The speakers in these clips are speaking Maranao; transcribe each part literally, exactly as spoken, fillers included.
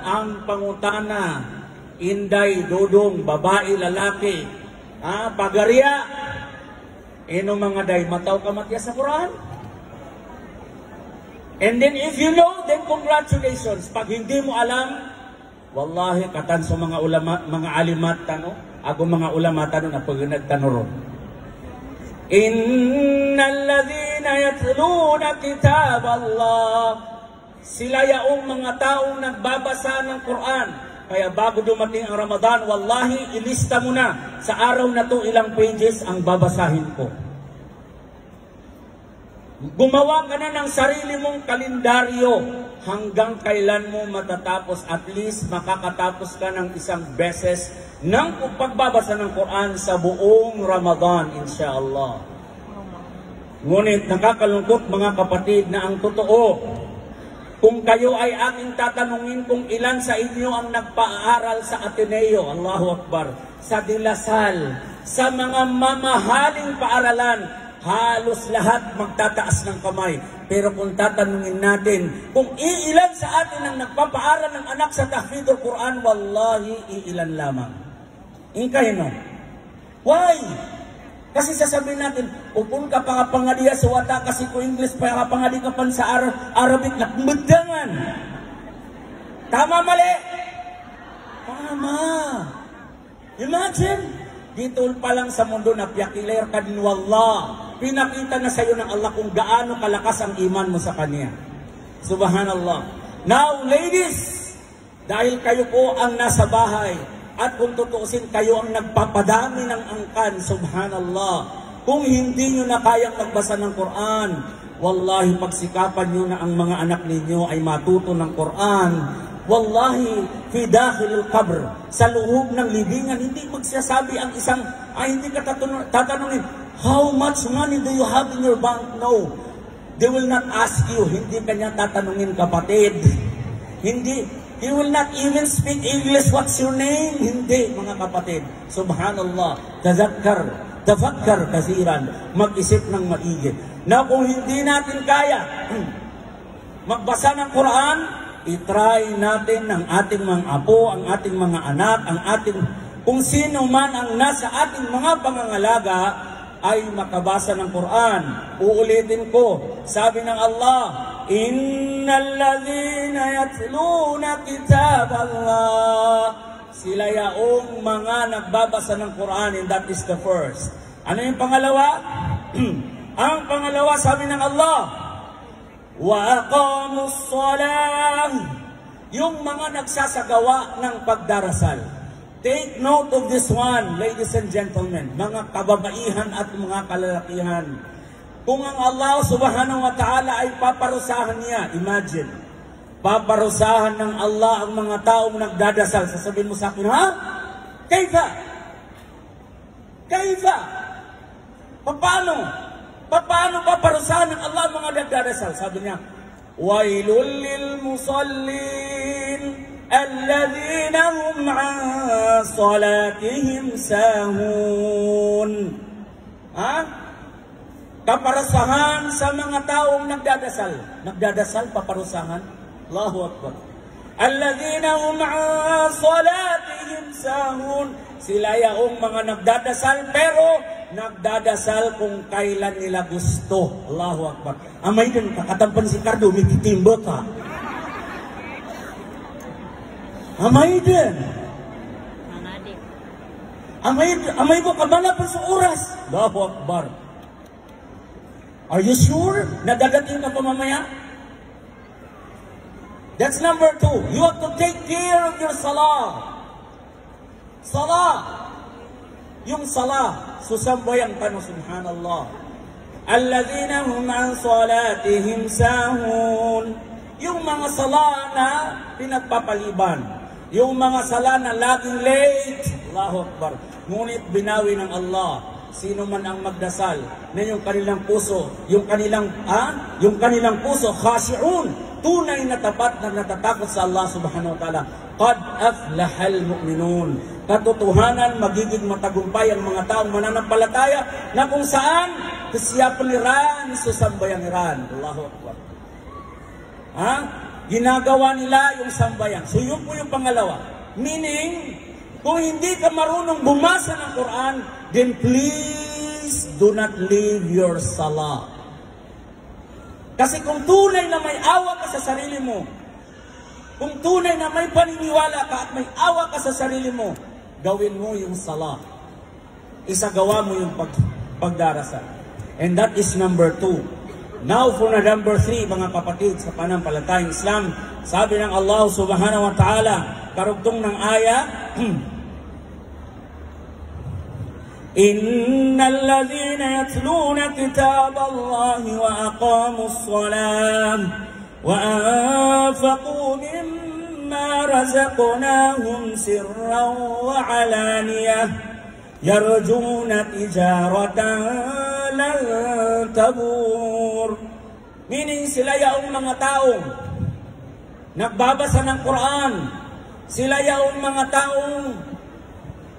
Ang pangutana, inday, dodong, babai, lalaki, ha, pagariya, ino manga day, mataw ka matiya sa Quran? And then if you know, then congratulations. Pag hindi mo alam, wallahi, katan so manga ulama, manga alimat tano, ago manga ulama tano na paganad tano ron. Innal ladhina yatluna kitaballah. Sila yaong manga taong nagbabasa ng Quran. Kaya bago dumating ang Ramadan, wallahi, ilista mo na sa araw na 'to ilang pages ang babasahin ko. Gumawa ka na ng sarili mong kalendaryo hanggang kailan mo matatapos. At least, makakatapos ka ng isang beses ng pagbabasa ng Quran sa buong Ramadan, inshallah. Ngunit nakakalungkot, mga kapatid, na ang totoo, kung kayo ay aking tatanungin kung ilan sa inyo ang nagpaaral sa Ateneo, Allahu Akbar, sa De La Salle, sa mga mamahaling paaralan, halos lahat magtataas ng kamay. Pero kung tatanungin natin kung iilan sa atin ang nagpapaaral ng anak sa Tahfidhul Quran, wallahi, iilan lamang. Ingka ino? Why? Kasi sasabihin natin, "O, pun ka pakapangadiya sa wata, kasi ko English, pakapangadi ka pan sa Ar-, Arabic, na kembedangan." Tama, mali? Tama. Imagine, dito pa lang sa mundo na piyakilir ka din, wallah. Pinakita na sa'yo ng Allah kung gaano kalakas ang iman mo sa Kanya. Subhanallah. Now, ladies, dahil kayo po ang nasa bahay, at kung tutuusin, kayo ang nagpapadami ng angkan, subhanallah. Kung hindi nyo na kayang magbasa ng Quran, wallahi, pagsikapan nyo na ang mga anak ninyo ay matuto ng Quran. Wallahi, fi dakhilil qabr, sa loob ng libingan, hindi magsasabi ang isang, ay, hindi ka tatun-, tatanungin, "How much money do you have in your bank?" No. They will not ask you, hindi ka niya tatanungin, kapatid. Hindi, he will not even speak English, "What's your name?" Hindi, mga kapatid. Subhanallah. Tadhakkar, tafakkar kathiran. Mag-isip ng maigi. Na kung hindi natin kaya magbasa ng Quran, i-try natin ng ating mga apo, ang ating mga anak, ang ating, kung sino man ang nasa ating mga pangangalaga, ay makabasa ng Quran. Uulitin ko, sabi ng Allah, "Innal ladhina yatluna kitaballah." Sila yaong mga nagbabasa ng Quran, and that is the first. Ano yung pangalawa? Ang pangalawa, sabi ng Allah, "Wa aqamus salah." Yung mga nagsasagawa ng pagdarasal. Take note of this one, ladies and gentlemen, mga kababaihan at mga kalalakihan. Kung ang Allah subhanahu wa ta'ala ay paparusahan niya, imagine, paparusahan ng Allah ang mga taong nagdadasal. Sasabihin mo sa akin, "Ha? Kaifa? Kaifa? Papaano? Papaano paparusahan ng Allah ang mga nagdadasal?" Sabi niya, "Wailul lil musallin, alladhina hum an salatihim sahun." Ha? Kaparusahan sa mga taong nagdadasal. Nagdadasal, paparusahan. Allahu Akbar. "Alladhina hum an salatihim sahun." Sila yaong mga nagdadasal, pero nagdadasal kung kailan nila gusto. Allahu Akbar. Amay dn, kakatampan si Cardo, mititimbak ka. Amay dn. Amay, amay ko kamanapan sa oras. Allahu Akbar. Are you sure na dadating ka pa mamaya? That's number two. You have to take care of your salah. Salah. Yung salah, so sambayang tano, subhanallah. "Alladhina hum an salatihim sahun." Yung mga salah na pinagpapaliban. Yung mga salah na laging late. Allahu Akbar. Ngunit binawi ng Allah. Sino man ang magdasal na yung kanilang puso, yung kanilang, ah, yung kanilang puso, khashi'un, tunay na tapat na natatakot sa Allah subhanahu wa ta'ala. Qad aflahal mu'minun. Katotohanan, magiging matagumpay ang mga taong mananampalataya na kung saan kasiyapen iran so sambayang iran. Allahu Akbar. Ha? Ginagawa nila yung sambayang. So, yun po yung pangalawa. Meaning, kung hindi ka marunong bumasa ng Quran, then please do not leave your salah. Kasi kung tunay na may awa ka sa sarili mo, kung tunay na may paniniwala ka at may awa ka sa sarili mo, gawin mo yung salah. Isagawa mo yung pag-, pagdarasal. And that is number two. Now for the number three, mga kapatid sa pananampalatayang Islam, sabi ng Allah Subhanahu wa Ta'ala, karugtong ng ayat, إن الذين يتلون كتاب الله وأقاموا الصلاة وأنفقوا مما رزقناهم سرا وعلانية يرجون تجارة لن تبور. Meaning, sila yaong mga taong nagbabasa ng Quran, sila yaong mga taong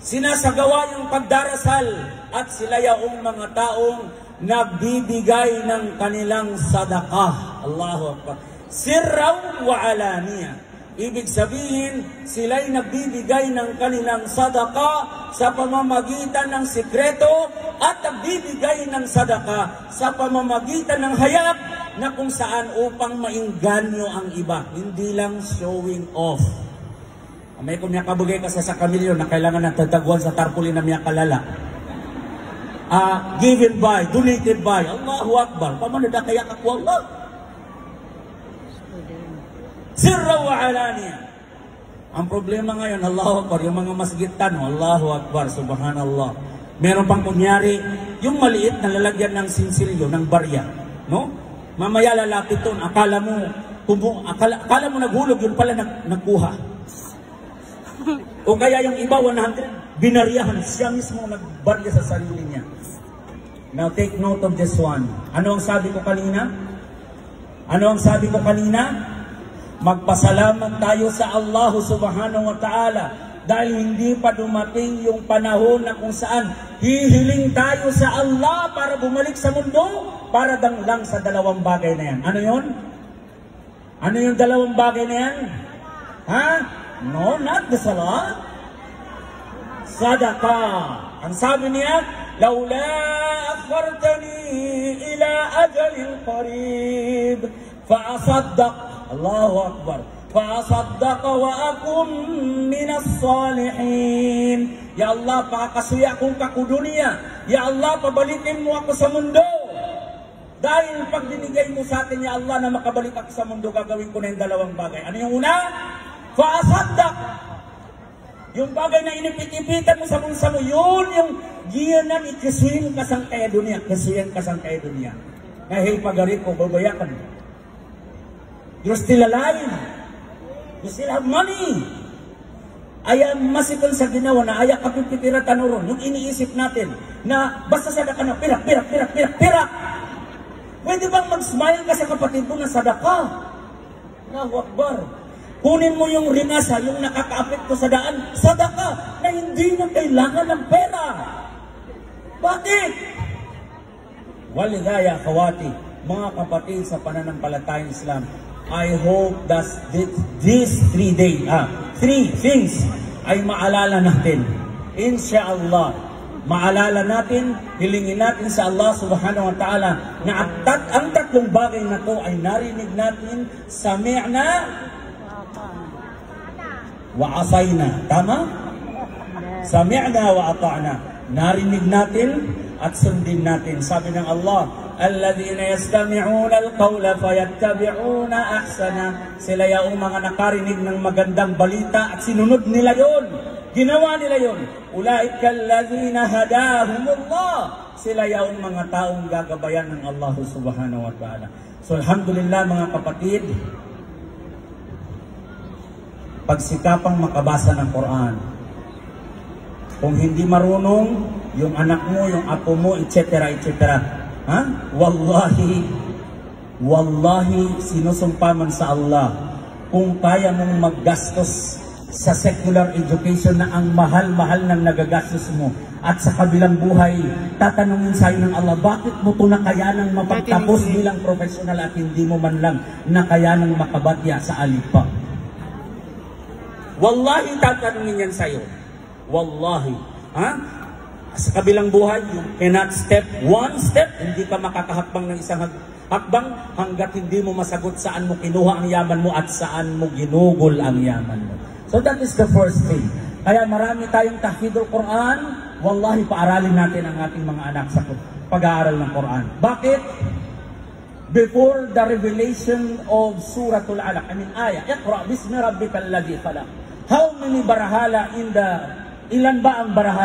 sinasagawa yung pagdarasal, at sila yaong mga taong nagbibigay ng kanilang sadaqah. Allahu Akbar. Sirran wa alaniya. Ibig sabihin, sila'y nagbibigay ng kanilang sadaka sa pamamagitan ng sikreto at nagbibigay ng sadaka sa pamamagitan ng hayap na kung saan upang maengganyo ang iba. Hindi lang showing off. Amay ko miyakabegay ka sa saka milyon na kailangan na tataguan sa tarpaulin na miyakalala. Ah, given by, donated by. Allahu Akbar. Pamanada kaya ka ko Allah. Sirran wa alaniya. Ang problema ngayon, Allahu Akbar, yung mga masjid tano, Allahu Akbar, subhanallah. Meron pang kunyari, yung maliit na lalagyan ng sinsilyo, ng barya, no? Mamaya lalapit doon, akala mo, kumu-, akala, akala mo naghulog, yun pala nag-, nagkuha. O kaya yung iba, one hundred, binaryahan, siya mismo nagbarya sa sarili niya. Now take note of this one. Ano ang sabi ko kanina? Ano ang sabi ko kanina? Magpasalamat tayo sa Allah Subhanahu wa Ta'ala dahil hindi pa dumating yung panahon na kung saan hihiling tayo sa Allah para bumalik sa mundo para dang-, lang sa dalawang bagay na yan. Ano yon? Ano yung dalawang bagay na yan? Ha? No, not the salah. Sadaqa. Ang sabi niya, "Laula akhartani ila ajalin qarib, fa asaddaq." Allahu Akbar. "Fa asaddaq wa akun minas salihin." Ya Allah, pakasuya ako ka ko duniya. Ya Allah, pabalikin mo ako sa mundo. Dahil pag binigay mo sa akin, ya Allah, na makabalik ako sa mundo, gagawin ko na yung dalawang bagay. Ano yung una? Fa asaddaq. Yung bagay na inipit-ipitan mo sa bulsa mo, yun yung giyanan, ikisuyin ka sangkaya dunya, kisuyin ka sangkaya dunya. Na, "Hey, pagari ko, babaya ka na." You're still alive. You still have money. Aya masipen sa ginawa na aya kapipikira tano ron, yung iniisip natin na basta sadaka na, pirak, pirak, pirak, pirak, pirak. Pwede bang mag-smile ka sa kapatid mo na sadaka? Allahu Akbar. Kunin mo yung rimasa, yung nakakaapekto sa daan, sadaka na hindi na kailangan ng pera. Bakit? Walidha ya akhawati, mga kapatid sa pananampalatayang Islam, I hope that thi-, these three day, ah, three things ay maalala natin. Insha Allah, maalala natin, hilingin natin sa Allah Subhanahu wa Ta'ala na at tat-, ang tatlong bagay na to ay narinig natin, sami'na wa asayna. Tama? Sami'na wa ata'na. Narinig natin at sundin natin. Sabi ng Allah, "Alladhina yastami'una al-qawla fayattabi'una ahsana." Sila yaong mga nakarinig ng magandang balita at sinunod nila yon. Ginawa nila yon. "Ulaika alladhina hadahumullah." Sila yaong mga taong gagabayan ng Allah Subhanahu wa Ta'ala. So, alhamdulillah, mga kapatid, pagsikapang makabasa ng Quran. Kung hindi marunong, yung anak mo, yung apo mo, et cetera, et cetera. Ha? Wallahi, wallahi, sinusumpa man sa Allah, kung kaya mong maggastos sa secular education na ang mahal-mahal ng nagagastos mo, at sa kabilang buhay, tatanungin sa'yo ng Allah, bakit mo to na kayanang mapagtapos bilang professional at hindi mo man lang na kayanang makabatiya sa alipa? Wallahi, tatanungin yan sa'yo. Wallahi. Ha? Sa kabilang buhay, you cannot step one step, hindi ka makakahakbang ng isang hag-, hakbang hanggat hindi mo masagot saan mo kinuha ang yaman mo at saan mo ginugol ang yaman mo. So that is the first thing. Kaya marami tayong tahfidul Quran, wallahi, paaralin natin ang ating mga anak sa pag-aaral ng Quran. Bakit? Before the revelation of Suratul Alaq, I mean, ayah, "Iqra bismi rabbikal ladhi khalaq." How many barahala in the, ilan ba ang barahala